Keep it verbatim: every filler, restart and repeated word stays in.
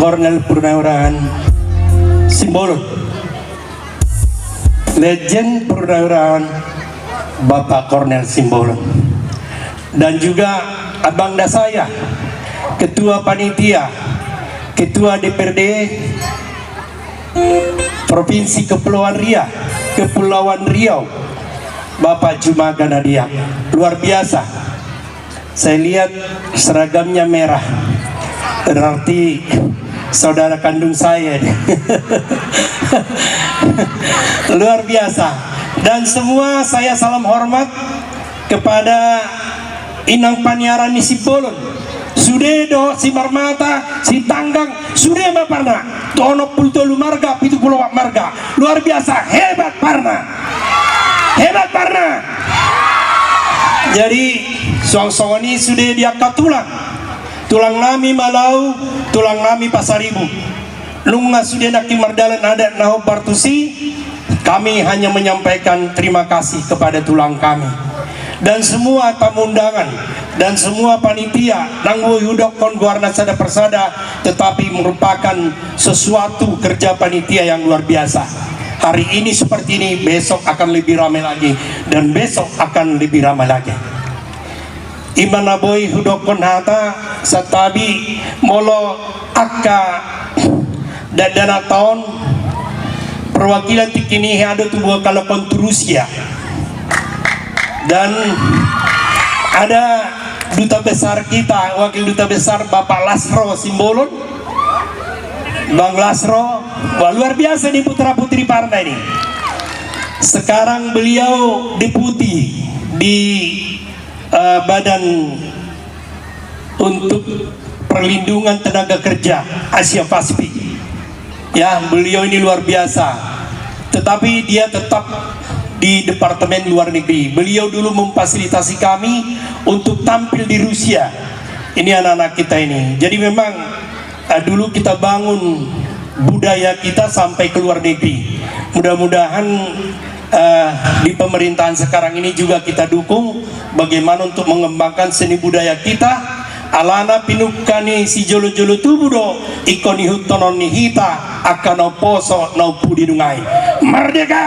Kornel Purnawirawan Simbolon. Legend Purnawirawan, Bapak Kornel Simbolon. Dan juga abang da saya, ketua panitia, ketua D P R D Provinsi Kepulauan Ria, Kepulauan Riau, Bapak Juma Ganadia. Luar biasa. Saya lihat seragamnya merah. Berarti saudara kandung saya ini. Luar biasa. Dan semua saya salam hormat kepada Inang Paniaran ni Simbolon. Sude do Simarmata, Sitanggang, sude ma parna. Tu onom pulu tolu marga, pitu pulu opat marga. Luar biasa, hebat parna. Hebat parna. Jadi, suang songon i sude di angka tulang. Tulang nami Malau, tulang nami Pasaribu. Nunga sude nangkin mardalan adat na hombar tusi, kami hanya menyampaikan terima kasih kepada tulang kami. Dan semua tamu undangan, dan semua panitia, ndang boi hudokkon goarna sada persada, tetapi merupakan sesuatu kerja panitia yang luar biasa. Hari ini seperti ini, besok akan lebih ramai lagi, dan besok akan lebih ramai lagi. I ma na boi hudokkon hata, santabi molo angka dakdanak taon, perwakilan tingki on i hea do tubu angka lokon tu Rusia. Dan ada duta besar kita, wakil duta besar Bapak Lasro Simbolon. Bang Lasro, wah, luar biasa di putra putri parna ini. Sekarang beliau deputi di eh, Badan untuk Perlindungan Tenaga Kerja Asia Pasifik. Ya, beliau ini luar biasa. Tetapi dia tetap di Departemen Luar Negeri. Beliau dulu memfasilitasi kami untuk tampil di Rusia. Ini anak-anak kita ini. Jadi memang eh, dulu kita bangun budaya kita sampai ke luar negeri. Mudah-mudahan eh, di pemerintahan sekarang ini juga kita dukung bagaimana untuk mengembangkan seni budaya kita. Alana pinungka ni sijolo-jolo tubu do ingkon ihuthonon ni hita angka na umposo na umpudi nunga i. Merdeka!